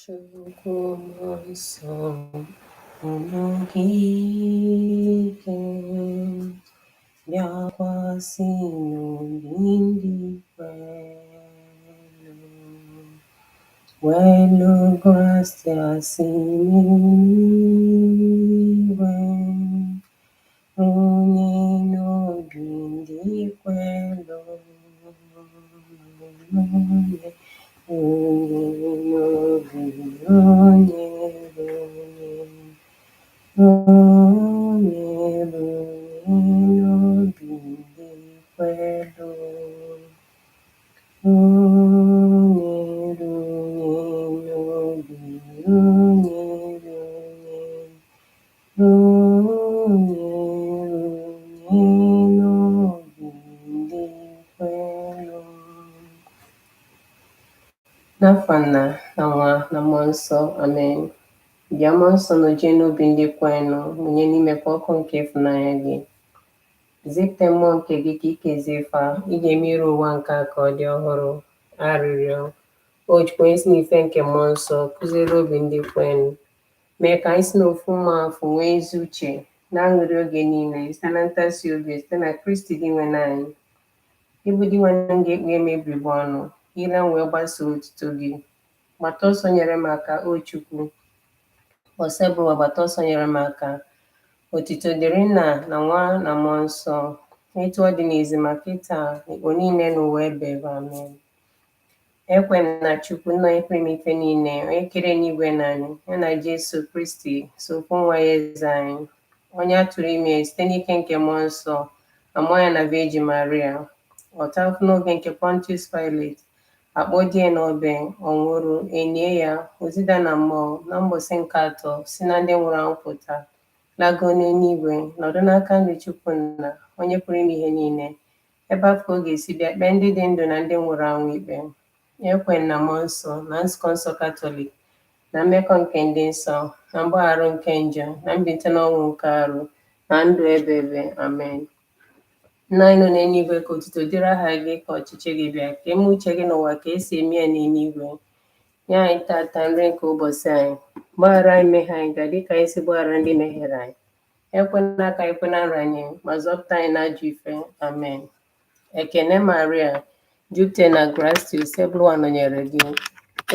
Chukwu mmụọ nsọ, ike, bịakwasị n'obi ndị kwelu, welu gratia si n'igwe, runye n'obi ndị kwelu, runye, runye n'obi, runye, runye, runye, runye n'obi ndị kwelu, runye, runye n'obi, runye, runye, runye, runye n'obi ndị kwelu. N'afa Nna na Nwa na Mmụọ Nsọ, amen. Bịa Mmụọ Nsọ nọjie n'obi ndị kwenụ, mụnye n'imekwa ọkụ nke ịfụnanya gị. Zipụta mmụọ nke gị ka ikezie fa, ị ga-eme iru ụwa nke a ka ọ dị ọhụrụ. Arịrịọ. O Chukwu, onye si n'ife nke Mmụọ Nsọ kụziere obi ndị kwenụ, mee ka anyị si n'ofu mmụọ afọ nwee ezi uche na-aṅụrị oge niile site na ntasi obi site na Kristi Dinwenụ anyị. Ịbụ Dinwenụ m ga-ekpughe m ebigbọ ọnụ, ile m wee gbasoo otuto gị. Gbata ọsọ nyere m aka, o Chukwu. Osebụrụwa, gbata ọsọ nyere m aka. Otito dịrị Nna na Nwa na Mmụọ Nsọ, etu ọ dị n'izi ma kịta n'ikpo niile n'ụwa ebe ebe. Amen. Ekwe m na Chukwu Nna onye pụrụ ime ife niile, onye kere eluigwe na anyị, ya na Jesu Kristi, sokwu nwa ya eze anyị, onye a tụrụ ime site n'ike nke Mmụọ Nsọ, amụọ ya na Virgin Maria, ọ taa ahụhụ n'oge nke Pontius Pilate, akpọdie n'obe, ọ nwụrụ, enie ya, ozida na mmụọ, na mbọsị nke atọ, si na ndị nwụrụ anwụ pụta, lago n'eluigwe, nọdụ n'aka nri Chukwu Nna, onye pụrụ ime ihe niile, ebe afọ ọ ga-esi bịa kpee ndị dị ndụ na ndị nwụrụ anwụ ikpe. Ekwe m na Mmụọ Nsọ, na Nzukọ Nsọ Katọlik, na mmekọ nke ndị nsọ, na mgbaghara nke njọ, na mbilite n'ọnwụ nke arụ, na ndụ ebe ebe. Amen. Nna anyị nọ n'eluigwe, ka otuto dịrị aha gị, ka ọchịchị gị bịa, ka eme uche gị n'ụwa ka esi eme ya n'eluigwe. Nye anyị tata nri nke ụbọchị anyị. Gbaghara anyị mmehie anyị ga dịka anyị si gbaghara ndị mehiere anyị. Ekwela ka anyị kwe na nranye, ma zọpụta anyị n'ajọ ife. Amen. Ekene Maria, jupụta na gratia, Osebụrụwa nọnyere gị.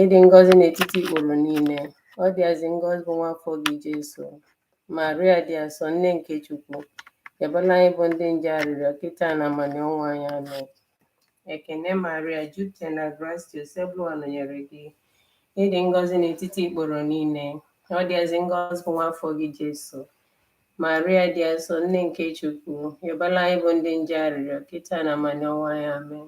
Ịdị ngọzi n'etiti ikporo niile. Ọ dịazị ngọzi bụ nwa afọ gị Jesu. Maria dị asọ, nne nke Chukwu, yabala anyị bụ ndị nje arịrịọ kịta na abalị ọnwụ anyị. Amen. Ekene Maria, jupụta na gratia, Osebụrụwa nọnyere gị. Ịdị ngọzi n'etiti ikporo niile. Ọ dịazị ngọzi bụ nwa afọ gị Jesu. Maria dị asọ, nne nke Chukwu, yabala anyị bụ ndị nje arịrịọ kịta na abalị ọnwụ anyị. Amen.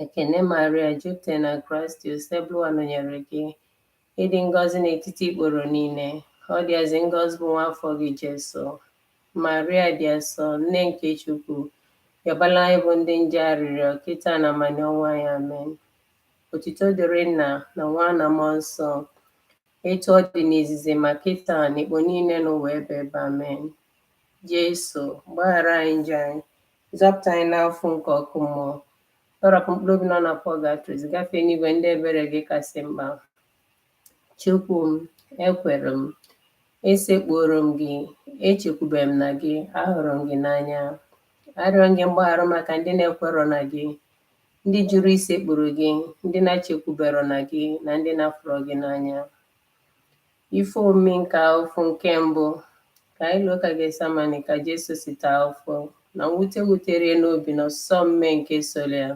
Ekene Maria, jupụta na gratia, Osebụrụwa nọnyere gị. Ịdị ngọzi n'etiti ikporo niile. Ọ dịazị ngọzi bụ nwa afọ gị Jesu. Maria dị asọ, nne nke Chukwu, yabala anyị bụ ndị nje arịrịọ kịta na abalị ọnwụ anyị. Amen. Otito dịrị Nna na Nwa na Mmụọ Nsọ, etu ọ dị n'izizi ma kịta na ikpo niile n'ụwa ebe ebe. Amen. Jesu, gbaghara anyị njọ anyị, zọpụta anyị n'afọ nke ọkụ mmụọ, tọrapụ mkpụrụ obi nọ na pọgatrị, gafee n'igwe ndị ebere gị kasị mkpa. Chukwu m, ekwere m, esekpuoro m gị, echekwube m na gị, ahụrụ m gị n'anya. Arịọ m gị mgbaghara maka ndị na-ekwerọ na gị, ndị jụrụ isekpuru gị, ndị na-echekwubero na gị, na ndị na-afụrọ gị n'anya. Ife omimi nke ahụfụ nke mbụ, ka anyị lụọ ka Getsemane ka Jesu si taa ahụfụ, na mwute wutere ya n'obi na ọsụsọ mme nke soro ya.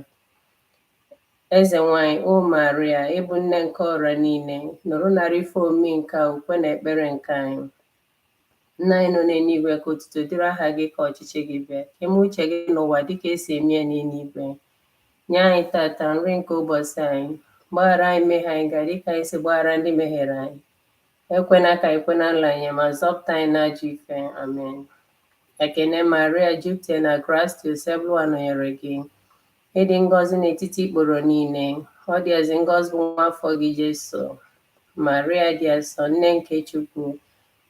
Eze nwanyị, o Maria, ịbụ nne nke ọra niile, nụrụ nara ife omimi nke a ukwe na ekpere nke anyị. Nna anyị nọ n'eluigwe, ka otuto dịrị aha gị, ka ọchịchị gị bịa, ka eme uche gị n'ụwa dịka esi eme ya n'eluigwe. Nye anyị tata nri nke ụbọchị anyị. Gbaghara anyị mmehie anyị ga dịka anyị si gbaghara ndị mehiere anyị. Ekwena ka anyị kwe na nranye, ma zọpụta anyị n'ajọ ife. Amen. Ekene Maria, jupụta na gratia, Osebụrụwa nọnyere gị. Ịdị ngọzi n'etiti ikporo niile. Ọ dịazị ngọzi bụ nwa afọ gị Jesu. Maria dị asọ, nne nke Chukwu,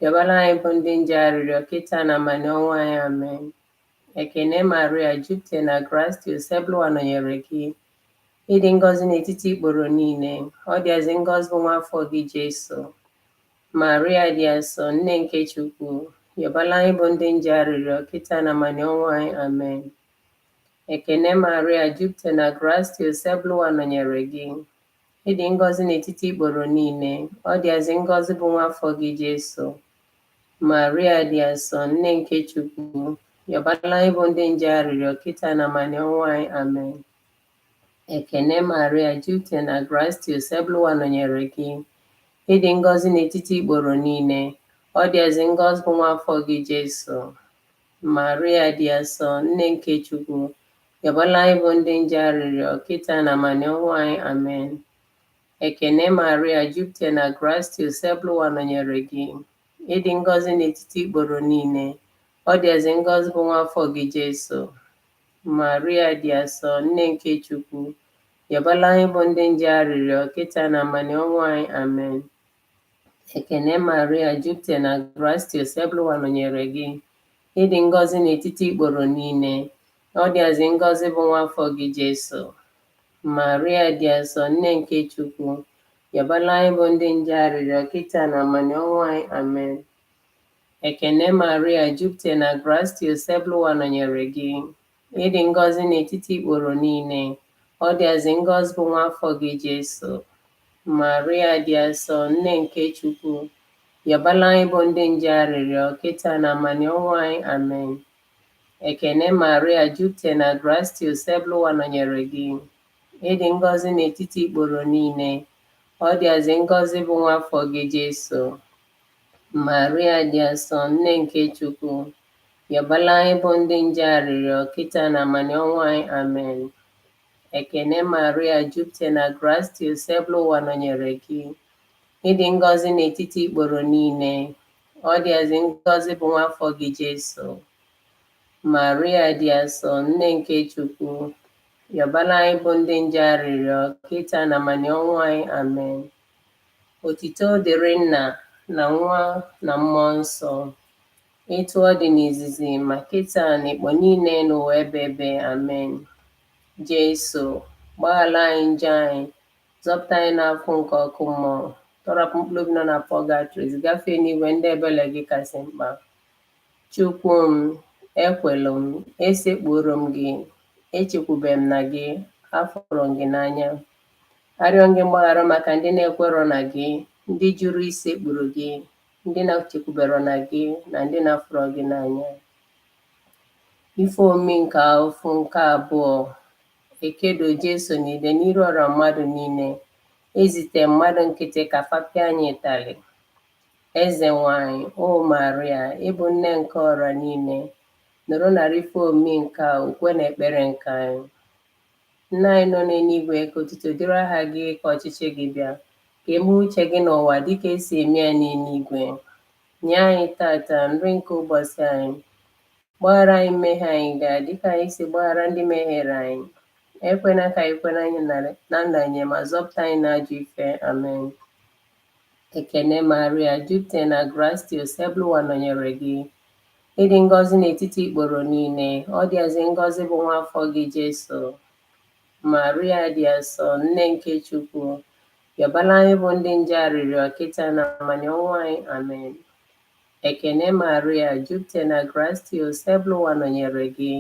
yabala anyị bụ ndị nje arịrịọ kịta na abalị ọnwụ anyị. Amen. Ekene Maria, jupụta na gratia, Osebụrụwa nọnyere gị. Ị dị ngọzi n'etiti ikporo niile, ọ dịazị ngọzi bụ nwa afọ gị Jesu. Maria dị asọ, nne nke Chukwu, yọbala anyị bụ ndị nje arịrịọ kịta na mani ọnwụ anyị. Amen. Ekene Maria, jupụta na gratia, Osebụlụwa nọnyere gị. Ị dị ngọzi n'etiti ikporo niile, ọ dịazị ngọzi bụ nwa afọ gị Jesu. Maria dị asọ, nne nke Chukwu, yọbala anyị bụ ndị nje arịrịọ kịta na mani ọnwụ anyị. Amen. Ekene Maria, jupụta na gratia, Osebụlụwa nọnyere gị. Ị dị ngọzi n'etiti ikporo niile, ọ dịazị ngọzi bụ nwa afọ gị Jesu. Maria dị asọ, nne nke Chukwu, yọbala anyị bụ ndị nje arịrịọ kịta na mani ọnwụ anyị. Amen. Ekene Maria, jupụta na gratia, Osebụlụwa nọnyere gị. Ị dị ngọzi n'etiti ikporo niile, ọ dịazị ngọzi bụ nwa afọ gị Jesu. Maria dị asọ, nne nke Chukwu, yọbala anyị bụ ndị nje arịrịọ kịta na mani ọnwụ anyị. Amen. Ekene Maria, jupụta na gratia, Osebụlụwa nọnyere gị. Ị dị ngọzi n'etiti ikporo niile, ọ dịazị ngọzi bụ nwa afọ gị Jesu. Maria dị asọ, nne nke Chukwu, yọbala anyị bụ ndị nje arịrịọ kịta na mani ọnwụ anyị. Amen. Ekene Maria, jupụta na gratia, Osebụlụwa nọnyere gị. Ị dị ngọzi n'etiti ikporo niile, ọ dịazị ngọzi bụ nwa afọ gị Jesu. Maria dị asọ, nne nke Chukwu, yọbala anyị bụ ndị nje arịrịọ kịta na mani ọnwụ anyị. Amen. Ekene Maria, jupụta na gratia, Osebụlụwa nọnyere gị. Ị dị ngọzi n'etiti ikporo niile, ọ dịazị ngọzi bụ nwa afọ gị Jesu. Maria dị asọ, nne nke Chukwu, yọbala anyị bụ ndị nje arịrịọ kịta na mani ọnwụ anyị. Amen. Ekene Maria, jupụta na gratia, Osebụlụwa nọnyere gị. Ị dị ngọzi n'etiti ikporo niile, ọ dịazị ngọzi bụ nwa afọ gị Jesu. Maria dị asọ, nne nke Chukwu, yọbala anyị bụ ndị nje arịrịọ kịta na mani ọnwụ anyị. Amen. Otito dịrị Nna na Nwa na Mmụọ Nsọ, etu ọ dị n'izizi ma kịta na ikpo niile n'ụwa ebe ebe. Amen. Jesu, gbaghara anyị njọ anyị, zọpụta anyị n'afọ nke ọkụ mmụọ, tọrapụ mkpụrụ obi nọ na pọgatrị, gafee n'igwe ndị ebele gị kasị mkpa. Chukwu m, ekwelu m, esekpuoro m gị, echekwube m na gị, afụrụ m gị n'anya. Arịọ m gị mgbaghara maka ndị na-ekwerọ na gị, ndị jụrụ isekpuru gị, ndị na-echekwubero na gị na ndị na-afụrọ gị n'anya. Ife omimi nke afọ nke abụọ, ekedo Jesu n'ide n'iru ọra mmadụ niile, ezite mmadụ nkịtị ka fa pịa anyị ịtalị. Eze nwanyị, o Maria, ị bụ nne nke ọra niile, nụrụ nara ife omimi nke a, ukwe na ekpere nke anyị. Nna anyị nọ n'eluigwe, ka otuto dịrị aha gị, ka ọchịchị gị bịa, ka eme uche gị n'ụwa dịka esi eme ya n'eluigwe. Nye anyị tata nri nke ụbọchị anyị. Gbaghara anyị mmehie anyị gaa dịka anyị si gbaghara ndị mehiere anyị. Ekwena ka anyị kwere anyị na ndanye ma zọpụta anyị n'ajọ ife. Amen. Ekene Maria, jupụta na gratia, Osebụlụwa nọnyere gị. Ị dị ngọzi n'etiti ikporo niile, ọ dịazị ngọzi bụ nwa afọ gị Jesu. Maria dị asọ, nne nke Chukwu, yọbala anyị bụ ndị nje arịrịọ kịta na mani ọnwụ anyị. Amen. Ekene Maria, jupụta na gratia, Osebụlụwa nọnyere gị.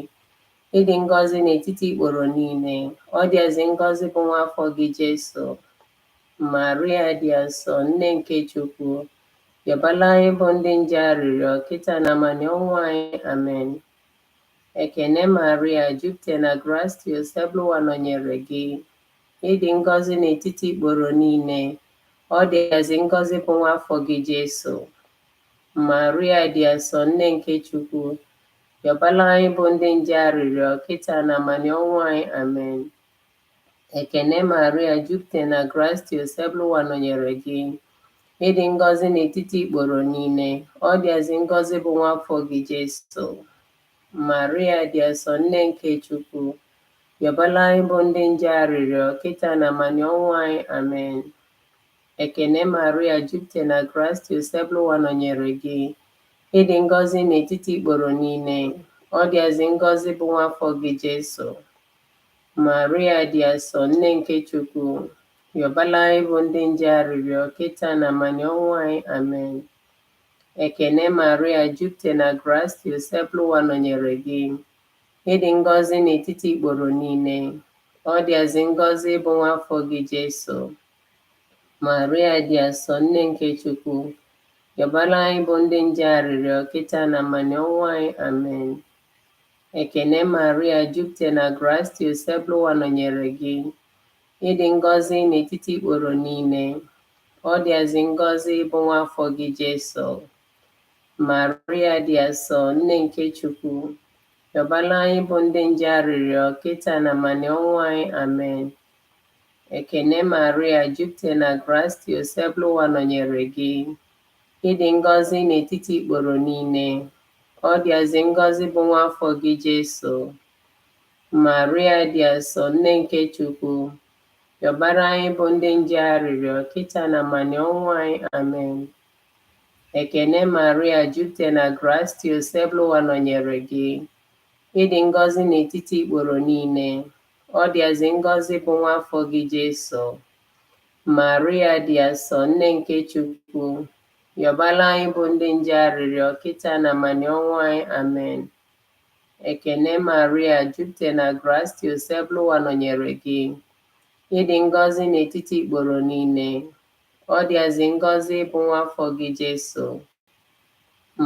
Ị dị ngọzi n'etiti ikporo niile, ọ dịazị ngọzi bụ nwa afọ gị Jesu. Maria dị asọ, nne nke Chukwu, yọbala anyị bụ ndị nje arịrịọ kịta na mani ọnwụ anyị. Amen. Ekene Maria, jupụta na gratia, Osebụlụwa nọnyere gị. Ị dị ngọzi n'etiti ikporo niile, ọ dịazị ngọzi bụ nwa afọ gị Jesu. Maria dị asọ, nne nke Chukwu, yọbala anyị bụ ndị nje arịrịọ kịta na mani ọnwụ anyị. Amen. Ekene Maria, jupụta na gratia, Osebụlụwa nọnyere gị. Ị dị ngọzi n'etiti ikporo niile, ọ dịazị ngọzi bụ nwa afọ gị Jesu. Maria dị asọ, nne nke Chukwu, yọbala anyị bụ ndị nje arịrịọ kịta na mani ọnwụ anyị. Amen. Ekene Maria, jupụta na gratia, Osebụlụwa nọnyere gị. Ị dị ngọzi n'etiti ikporo niile, ọ dịazị ngọzi bụ nwa afọ gị Jesu. Maria dị asọ, nne nke Chukwu, yọbala anyị bụ ndị nje arịrịọ kịta na manya ọnwụ anyị. Amen. Ekene Maria, jupụta na gratia, Osebụlụwa nọnyere gị. Ịdị ngọzi n'etiti ikporo niile. Ọ dịazị ngọzi bụ nwafọ gị Jesu. Maria dị asọ, nne nke Chukwu, yọbala anyị bụ ndị nje arịrịọ kịta na manya ọnwụ anyị. Amen. Ekene Maria, jupụta na gratia, Osebụlụwa nọnyere gị. Ịdị ngọzi n'etiti ikporo niile. Ọ dịazị ngọzi bụ nwafọ gị Jesu. Maria dị asọ, nne nke Chukwu, yọbala anyị bụ ndị nje arịrịọ kịta na manya ọnwụ anyị. Amen. Ekene Maria, jupụta na gratia, Osebụlụwa nọnyere gị. Ịdị ngọzi n'etiti ikporo niile. Ọ dịazị ngọzi bụ nwafọ gị Jesu. Maria dị asọ, nne nke Chukwu, yọbara anyị bụ ndị nje arịrịọ kịta na manya ọnwụ anyị. Amen. Ekene Maria, jupụta na gratia, Osebụlụwa nọnyere gị. Ịdị ngọzi n'etiti ikporo niile. Ọ dịazị ngọzi bụ nwafọ gị Jesu. Maria dị asọ, nne nke Chukwu, yọbala anyị bụ ndị nje arịrịọ kịta na manya ọnwụ anyị. Amen. Ekene Maria, jupụta na gratia, Osebụlụwa nọnyere gị. Ịdị ngọzi n'etiti ikporo niile. Ọ dịazị ngọzi bụ nwafọ gị Jesu.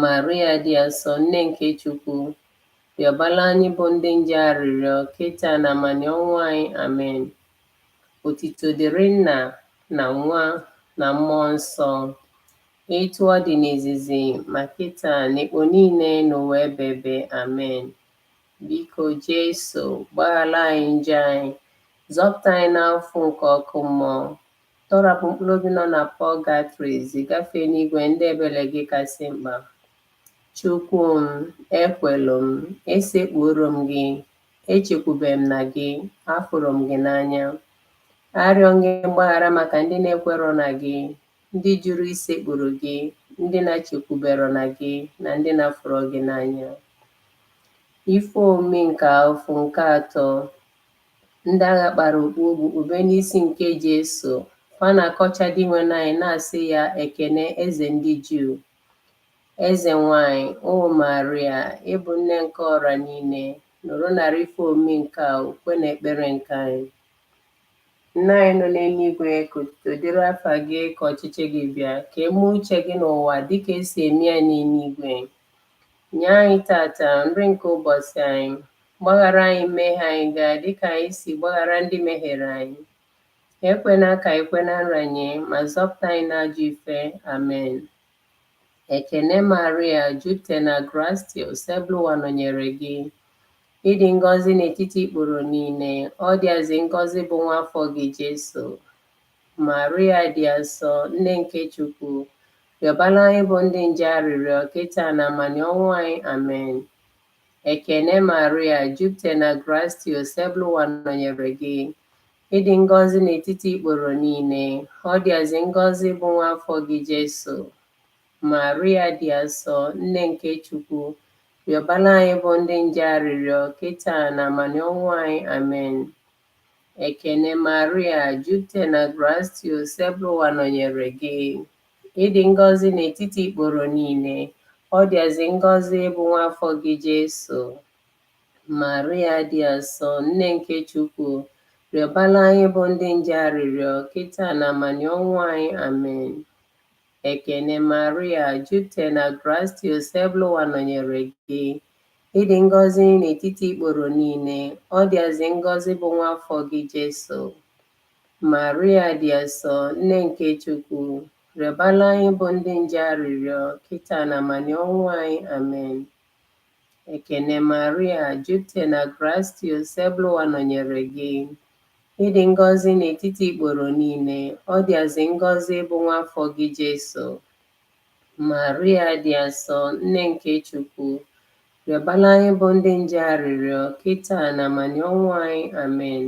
Maria dị asọ, nne nke Chukwu, rịọbala anyị bụ ndị nje arịrịọ kịta na manya ọnwụ anyị. Amen. Otito dịrị Nna na Nwa na Mmụọ Nsọ, etu ọ dị n'izizi ma kịta n'ekpo niile n'ụwa ebebe. Amen. Biko Jesu, gbaghara anyị njọ anyị, zọpụta anyị n'afọ nke ọkụ mmụọ, tọrapụ mkpụrụ obi nọ na pọgatrị, zigafee n'igwe ndị ebele gị kasị mkpa. Chukwu m, ekwelu m, esekpuoro m gị, echekwube m na gị, afụrụ m gị n'anya. Arịọ gị mgbaghara maka ndị na-ekwerọ na gị, ndị jụrụ isekpuru gị, ndị na-achekwubero na gị, na ndị na-afụrọ gị n'anya. Ife omimi nke afọ nke atọ, ndị agha kpara okpu ogbu kpube n'isi nke Jesu. Fa na-akọcha Dinwenụ anyị na-asị ya ekene eze ndị Juu. Eze nwanyị, o Maria, ị bụ nne nke ọra niile, nụrụ nara ife omimi nke a, ukwe na ekpere nke anyị. Nna anyị nọ n'eluigwe, ka otuto dịrị afa gị, ka ọchịchị gị bịa, ka eme uche gị n'ụwa dịka esi eme ya n'eluigwe. Nye anyị tata nri nke ụbọchị anyị. Gbaghara anyị mmehie anyị gaa dịka anyị si gbaghara ndị mehiere anyị. Ekwena ka anyị kwe na nranye, ma zọpụta anyị n'ajọ ife. Amen. Ekene Maria, jupụta na gratia, Osebụlụwa nọnyere gị. Ịdị ngọzi n'etiti ikporo niile, ọ dịazị ngọzi bụ nwafọ gị Jesu. Maria dị asọ, nne nke Chukwu, rịọbala anyị bụ ndị nje arịrịọ kịta na manya ọnwụ anyị. Amen. Ekene Maria, jupụta na gratia, Osebụlụwa nọnyere gị. Ịdị ngọzi n'etiti ikporo niile, ọ dịazị ngọzi bụ nwafọ gị Jesu. Maria dị asọ, nne nke Chukwu, rịọbala anyị bụ ndị nje arịrịọ kịta na manya ọnwụ anyị. Amen. Ekene Maria, jupụta na gratia, Osebụlụwa nọnyere gị. Ịdị ngọzi n'etiti ikporo niile, ọ dịazị ngọzi bụ nwafọ gị Jesu. Maria dị asọ, nne nke Chukwu, rịọbala anyị bụ ndị nje arịrịọ kịta na manya ọnwụ anyị. Amen. Ekene Maria, jupụta na gratia, Osebụlụwa nọnyere gị. Ịdị ngọzi n'etiti ikporo niile, ọ dịazị ngọzi bụ nwafọ gị Jesu. Maria dị asọ, nne nke Chukwu, rịọbala anyị bụ ndị nje arịrịọ kịta na manya ọnwụ anyị. Amen. Ekene Maria, jupụta na gratia, Osebụlụwa nọnyere gị. Ịdị ngọzi n'etiti ikporo niile, ọ dịazị ngọzi bụ nwafọ gị Jesu. Maria dị asọ, nne nke Chukwu, rịọbala anyị bụ ndị nje arịrịọ kịta na manya ọnwụ anyị. Amen.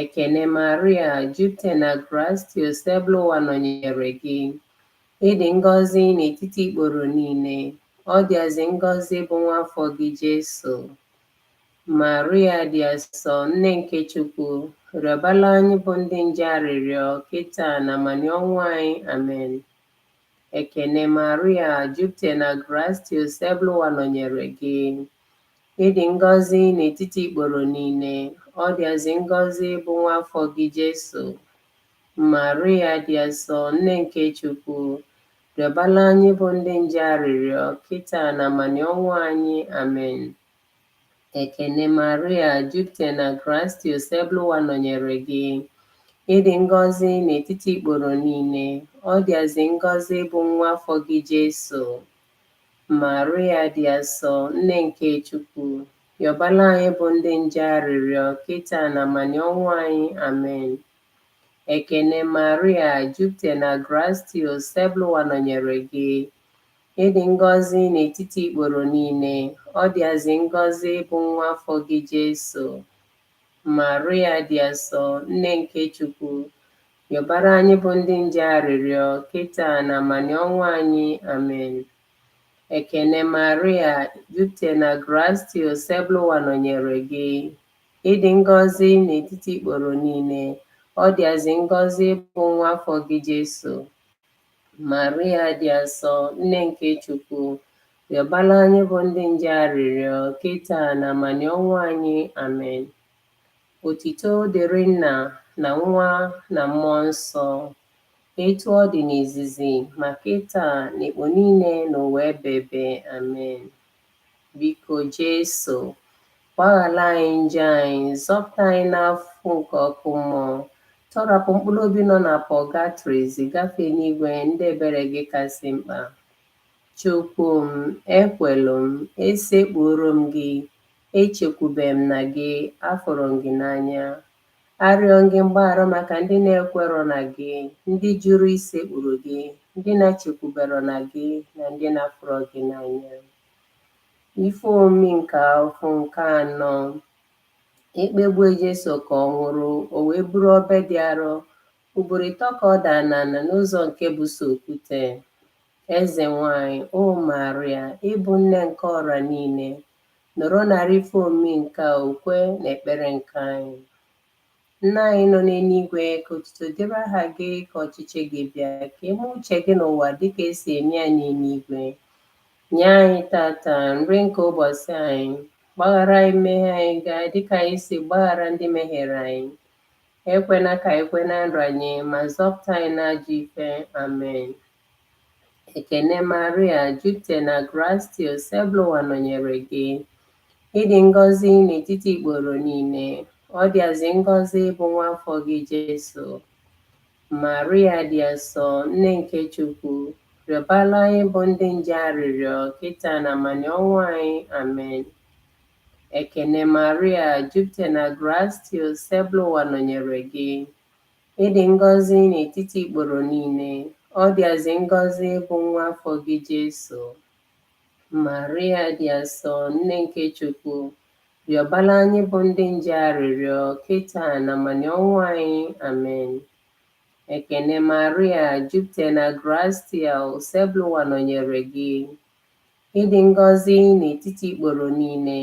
Ekene Maria, jupụta na gratia, Osebụlụwa nọnyere gị. Ịdị ngọzi n'etiti ikporo niile, ọ dịazị ngọzi bụ nwafọ gị Jesu. Maria dị asọ, nne nke Chukwu, rịọbala anyị bụ ndị nje arịrịọ kịta na mani ọnwụ anyị. Amen. Ekene Maria, jupụta na gratia Osebụlụwa nọnyere gị. Ị dị ngọzi n'etiti ikporo niile, ọ dịazị ngọzi bụ nwa afọ gị Jesu. Maria dị asọ, nne nke Chukwu, rịọbala anyị bụ ndị nje arịrịọ kịta na mani ọnwụ anyị. Amen. Ekene Maria, jupụta na gratia Osebụlụwa nọnyere gị. Ị dị ngọzi n'etiti ikporo niile, ọ dịazị ngọzi bụ nwa afọ gị Jesu. Maria dị asọ, nne nke Chukwu, yọbala anyị bụ ndị nje arịrịọ kịta na mani ọnwụ anyị. Amen. Ekene Maria, jupụta na gratia Osebụlụwa nọnyere gị. Ị dị ngọzi n'etiti ikporo niile, ọ dịazị ngọzi bụ nwa afọ gị Jesu. Maria dị asọ, nne nke Chukwu, yọbara anyị bụ ndị nje arịrịọ kịta na mani ọnwụ anyị. Amen. Ekene Maria, jupụta na gratia Osebụlụwa nọnyere gị. Ị dị ngọzi n'etiti ikporo niile, ọ dịazị ngọzi bụ nwa afọ gị Jesu. Maria dị asọ, nne nke Chukwu, rịọbala anyị bụ ndị nje arịrịọ kịta na mani ọnwụ anyị. Amen. Otito dịrị Nna na Nwa na Mmụọ Nsọ, etu ọ dị n'izizi ma kịta na ekpo niile n'ụwa ebebe. Amen. Biko Jesu, gbaghara anyị njọ anyị, zọpụta anyị n'afọ nke ọkụ mmụọ, tọrapụ mkpụrụ obi nọ na pọgatrị zigafee n'igwe ndị ebere gị kasị mkpa. Chukwu m, ekwelu m, esekpuru m gị, echekwube m na gị, afụrụ m gị n'anya. Arịọ gị mgbaghara maka ndị na-ekwerọ na gị, ndị jụrụ isekpuru gị, ndị na-echekwubero na gị, na ndị na-afụrọ gị n'anya. Ife omimi nke afọ nke anọ, ekpegbue Jesu ka ọ nwụrụ, o wee buru obe dị arọ, ugboro ịtọ ka ọ daa n'ala n'ụzọ nke bụ so okwute. Eze nwanyị, o Maria, ịbụ nne nke ọra niile, nọrọ narị ife omimi nke a okwe na ekpere nke anyị. Nna anyị nọ n'eluigwe, ka otuto dịrị aha gị, ka ọchịchị gị bịa, ka eme uche gị n'ụwa dịka esi eme ya n'eluigwe. Nye anyị tata nri nke ụbọchị anyị. Gbaghara anyị mmehie anyị gaa dịka anyị si gbaghara ndị mehiere anyị. Ekwena ka anyị kwe na nranye, ma zọpụta anyị n'ajọ ife. Amen. Ekene Maria, jupụta na gratia Osebụlụwa nọnyere gị. Ị dị ngọzi n'etiti ikporo niile, ọ dịazị ngọzi bụ nwa afọ gị Jesu. Maria dị asọ, nne nke Chukwu, rịọbala anyị bụ ndị nje arịrịọ kịta na mani ọnwụ anyị. Amen. Ekene Maria, jupụta na gratia Osebụlụwa nọnyere gị. Ị dị ngọzi n'etiti ikporo niile, ọ dịazị ngọzi bụ nwa afọ gị Jesu. Maria dị asọ, nne nke Chukwu, rịọbala anyị bụ ndị nje arịrịọ kịta na mani ọnwụ anyị. Amen. Ekene Maria, jupụta na gratia Osebụlụwa nọnyere gị. Ị dị ngọzi n'etiti ikporo niile,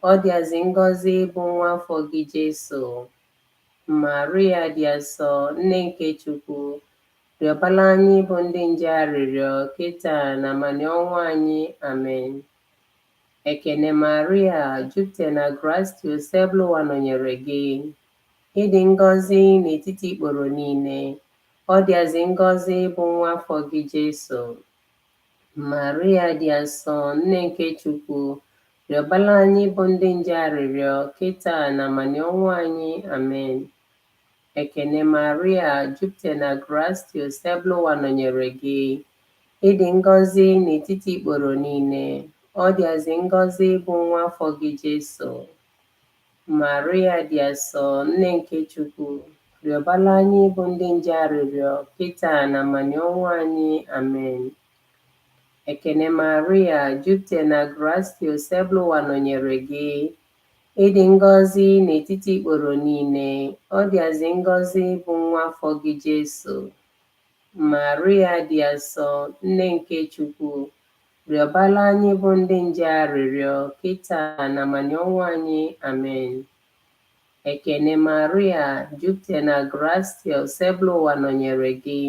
ọ dịazị ngọzi bụ nwa afọ gị Jesu. Maria dị asọ, nne nke Chukwu, rịọbala anyị bụ ndị nje arịrịọ kịta na mani ọnwụ anyị. Amen. Ekene Maria, jupụta na gratia Osebụlụwa nọnyere gị. Ị dị ngọzi n'etiti ikporo niile, ọ dịazị ngọzi bụ nwa afọ gị Jesu. Maria dị asọ, nne nke Chukwu, rịọbala anyị bụ ndị nje arịrịọ kịta na mani ọnwụ anyị. Amen. Ekene Maria, jupụta na gratia Osebụlụwa nọnyere gị. Ị dị ngọzi n'etiti ikporo niile, ọ dịazị ngọzi bụ nwa afọ gị Jesu. Maria dị asọ, nne nke Chukwu, rịọbala anyị bụ ndị nje arịrịọ kịta na mani ọnwụ anyị. Amen. Ekene Maria, jupụta na gratia Osebụlụwa nọnyere gị. Ị dị ngọzi n'etiti ikporo niile, ọ dịazị ngọzi bụ nwa afọ gị Jesu. Maria dị asọ, nne nke Chukwu, Rịọbala anyị bụ ndị nje arịrịọ, kịta na amani ọnwụ anyị. Amen. Ekene Maria, jupụta na gratia, Osebụlụwa nọnyere gị.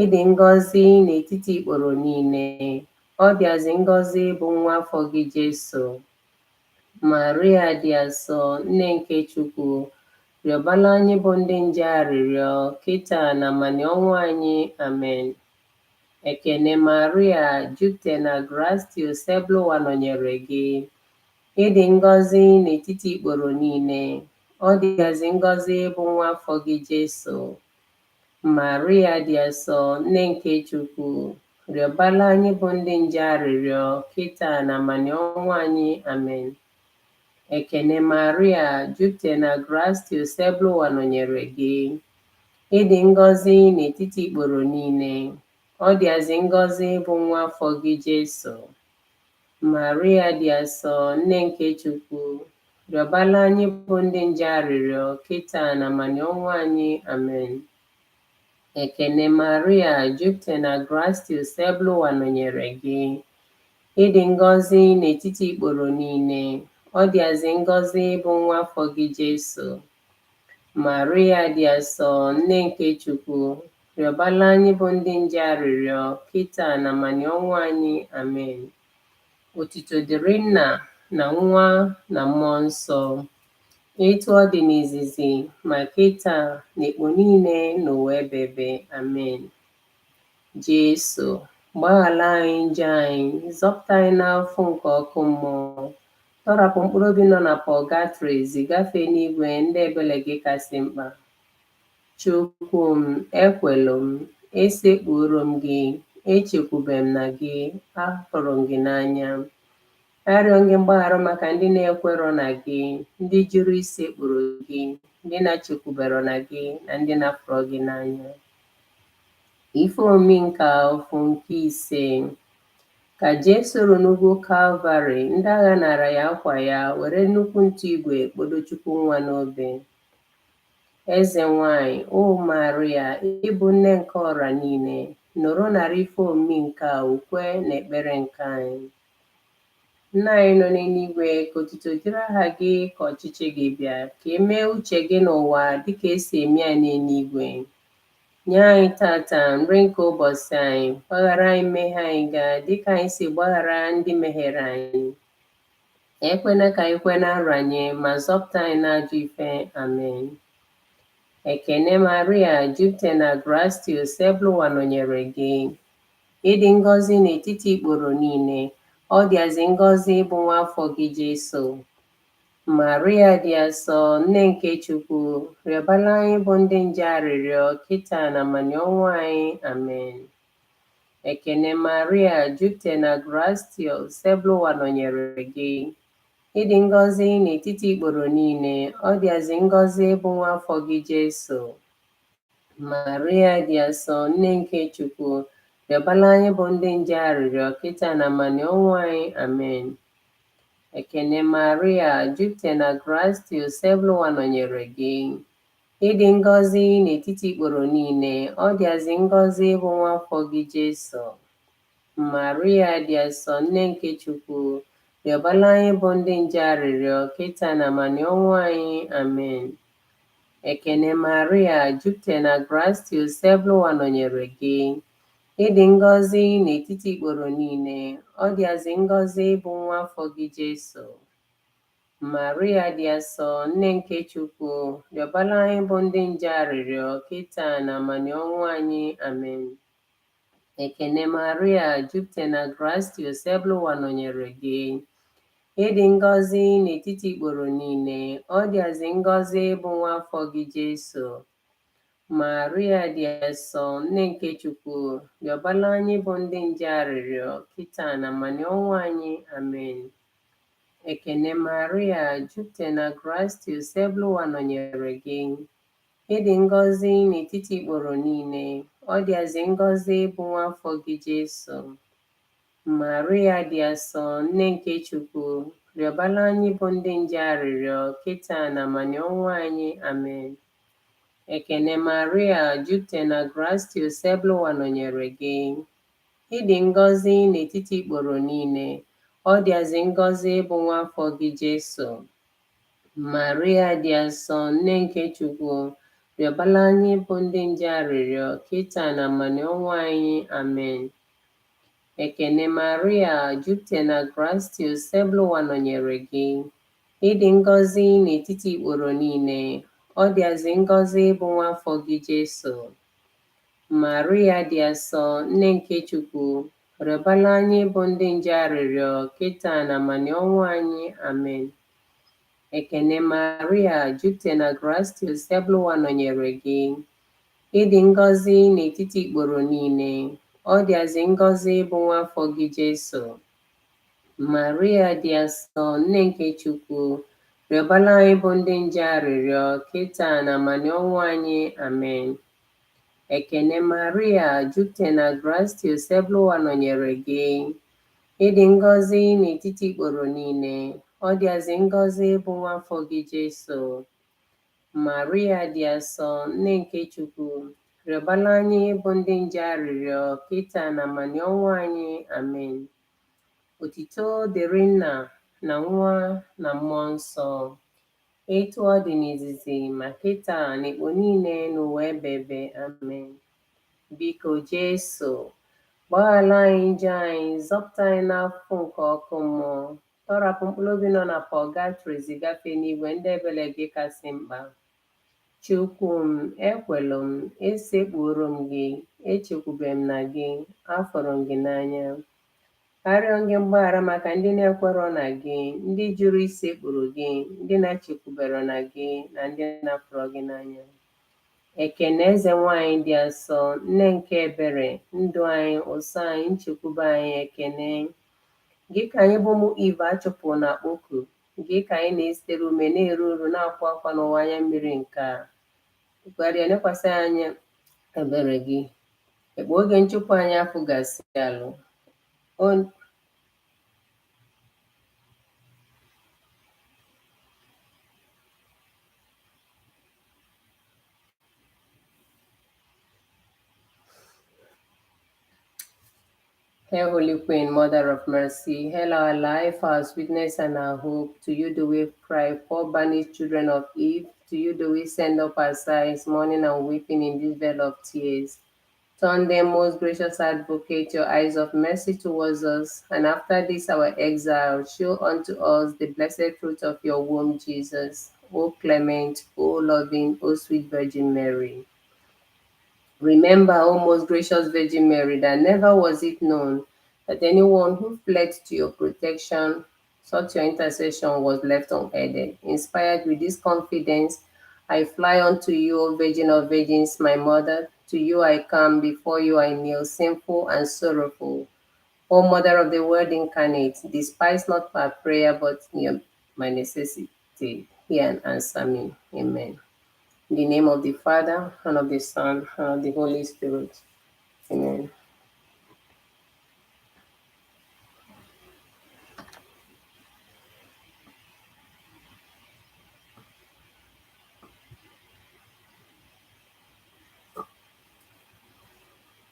Ị dị ngọzi n'etiti ikporo niile, ọ dịazị ngọzi bụ nwa afọ gị Jesu. Maria dị asọ, nne nke Chukwu, rịọbala anyị bụ ndị nje arịrịọ, kịta na amani ọnwụ anyị. Amen. Ekene Maria, jupụta na gratia, Osebụlụwa nọnyere gị. Ị dị ngọzi n'etiti ikporo niile, ọ dịazị ngọzi bụ nwa afọ gị Jesu. Maria dị asọ, nne nke Chukwu, rịọbala anyị bụ ndị nje arịrịọ, kịta na amani ọnwụ anyị. Amen. Ekene Maria, jupụta na gratia, Osebụlụwa nọnyere gị. Ị dị ngọzi n'etiti ikporo niile, ọ dịazị ngọzi bụ nwa afọ gị Jesu. Maria dị asọ, nne nke Chukwu, rịọbala anyị bụ ndị nje arịrịọ, kịta na amani ọnwụ anyị. Amen. Ekene Maria, jupụta na gratia, Osebụlụwa nọnyere gị. Ị dị ngọzi n'etiti ikporo niile, ọ dịazị ngọzi bụ nwa afọ gị Jesu. Maria dị asọ, nne nke Chukwu, rịọbala anyị bụ ndị nje arịrịọ, kịta na amani ọnwụ anyị. Amen. Otito dịrị Nna na Nwa na Mmụọ Nsọ, etu ọ dị n'izizi ma kịta na ekpo niile n'ụwa ebebe. Amen. Jesu, gbaghala anyị njọ anyị, zọpụta anyị n'afọ nke ọkụ mmụọ, tọrapụ mkpụrụ obi nọ na pọgatrị, zigafee n'igwe ndị ebele gị kasị mkpa. Chukwu m, ekwelu m, esekpuoro m gị, echekwube m na gị, ahụrụ m gị n'anya. Arịọ gị mgbaghara maka ndị na-ekwerọ na gị, ndị jụrụ isekpuru gị, ndị na-achekwubero na gị, na ndị na-afụrọ gị n'anya. Ife omimi nke ụfụ nke ise. Ka Jesu ruru n'ugwu Kalvarị, ndị agha nara ya akwa ya, were nnukwu ntu igwe kpodo Chukwu nwa n'obe. Eze nwanyị, O Maria, ị bụ nne nke ọra niile, nụrụ nara ife omimi nke a ukwe na ekpere nke anyị. Nna anyị nọ n'eluigwe, ka otuto dịrị aha gị, ka ọchịchị gị bịa, ka e mee uche gị n'ụwa dịka esi eme ya n'eluigwe. Nye anyị tata nri nke ụbọchị anyị, gbaghara anyị mmehie anyị ga dịka anyị si gbaghara ndị mehiere anyị. Ekwena ka anyị kwe na nranye, ma zọpụta anyị n'ajọ ife. Amen. Ekene Maria, jupụta na gratia, Osebụlụwa nọnyere gị. Ị dị ngọzi n'etiti ikporo niile, ọ dịazị ngọzi bụ nwa afọ gị Jesu. Maria dị asọ, nne nke Chukwu, rịọbala anyị bụ ndị nje arịrịọ, kịta na amani ọnwụ anyị. Amen. Ekene Maria, jupụta na gratia, Osebụlụwa nọnyere gị. Ị dị ngọzi n'etiti ikporo niile, ọ dịazị ngọzi bụ nwa afọ gị Jesu. Maria dị asọ, nne nke Chukwu, rịọbala anyị bụ ndị nje arịrịọ, kịta na amani ọnwụ anyị. Amen. Ekene Maria, jupụta na gratia, Osebụlụwa nọnyere gị. Ị dị ngọzi n'etiti ikporo niile, ọ dịazị ngọzi bụ nwa afọ gị Jesu. Maria dị asọ, nne nke Chukwu, rịọbala anyị bụ ndị nje arịrịọ, kịta na amani ọnwụ anyị. Amen. Ekene Maria, jupụta na gratia, Osebụlụwa nọnyere gị. Ị dị ngọzi n'etiti ikporo niile, ọ dịazị ngọzi bụ nwa afọ gị Jesu. Maria dị asọ, nne nke Chukwu, rịọbala anyị bụ ndị nje arịrịọ, kịta na amani ọnwụ anyị. Amen. Ekene Maria, jupụta na gratia, Osebụlụwa nọnyere gị. Ị dị ngọzi n'etiti ikporo niile, ọ dịazị ngọzi bụ nwa afọ gị Jesu. Maria dị asọ, nne nke Chukwu, rịọbala anyị bụ ndị nje arịrịọ, kịta na amani ọnwụ anyị. Amen. Ekene Maria, jupụta na gratia, Osebụlụwa nọnyere gị. Ị dị ngọzi n'etiti ikporo niile, ọ dịazị ngọzi bụ nwa afọ gị Jesu. Maria dị asọ, nne nke Chukwu, rịọbala anyị bụ ndị nje arịrịọ, kịta na amani ọnwụ anyị. Amen. Ekene Maria, jupụta na gratia, Osebụlụwa nọnyere gị. Ị dị ngọzi n'etiti ikporo niile, ọ dịazị ngọzi bụ nwa afọ gị Jesu. Maria dị asọ, nne nke Chukwu, rịọbala anyị bụ ndị nje arịrịọ, kịta na mmanụ ọnwụ anyị. Amen. Ekene Maria, jupụta na gratia, Osebụlụwa nọnyere gị. Ị dị ngọzi n'etiti ikporo niile, ọ dịazị ngọzi bụ nwa afọ gị Jesu. Maria dị asọ, nne nke Chukwu, rịọbala anyị bụ ndị nje arịrịọ, kịta na mmanụ ọnwụ anyị. Amen. Ekene Maria, jupụta na gratia, Osebụlụwa nọnyere gị. Ị dị ngọzi n'etiti ikporo niile, ọ dịazị ngọzi bụ nwa afọ gị Jesu. Maria dị asọ, nne nke Chukwu, rịọbala anyị bụ ndị nje arịrịọ, kịta na mmanụ ọnwụ anyị. Amen. Ekene Maria, jupụta na gratia, Osebụlụwa nọnyere gị. Ị dị ngọzi n'etiti ikporo niile, ọ dịazị ngọzi bụ nwa afọ gị Jesu. Maria dị asọ, nne nke Chukwu, rịọbala anyị bụ ndị nje arịrịọ, kịta na mmanụ ọnwụ anyị. Amen. Otito dịrị Nna na Nwa na Mmụọ Nsọ, etu ọ dị n'izizi ma kịta na ekpo niile n'ụwa ebebe. Amen. Biko Jesu, gbaghala anyị njọ anyị, zọpụta anyị n'afọ nke ọkụ mmụọ, tọrapụ mkpụrụ obi nọ na pọgatrị zigafe n'igwe ndị ebele gị kasị mkpa. Chukwu m, ekwelu m, esekpuoro m gị, echekwube m na gị, afụrụ m gị n'anya. Arịọ m gị mgbaghara maka ndị na-ekwerọ na gị, ndị jụrụ isekpuru gị, ndị na-echekwubero na gị, na ndị na-afụrọ gị n'anya. Ekene eze nwanyị dị asọ, nne nke ebere, ndụ anyị, ụsọ anyị, nchekwube anyị, ekene. Gị ka anyị bụ ụmụ Iv achụpụ na akpọku, gị ka anyị na-esitere ume na-eru uru na-akwa akwa n'ụwa anya mmiri nke a. Tụgharịa lekwasị anya ebere gị. Ekpe oge nchụpụ anyị afụgasị alụ. Hail, Holy Queen, Mother of Mercy, hail our life, our sweetness, and our hope. To you do we cry, poor banished children of Eve. To you do we send up our sighs, mourning and weeping in this vale of tears. Turn then, most gracious Advocate, your eyes of mercy towards us, and after this our exile, show unto us the blessed fruit of your womb, Jesus. O clement, O loving, O sweet Virgin Mary. Remember, O most gracious Virgin Mary, that never was it known that anyone who fled to your protection, sought your intercession, was left unaided. Inspired with this confidence, I fly unto you, O Virgin of Virgins, my mother. To you I come, before you I kneel, sinful and sorrowful. O Mother of the Word incarnate, despise not my prayer, but my necessity. Hear and answer me. Amen. In the name of the Father, and of the Son, and of the Holy Spirit. Amen.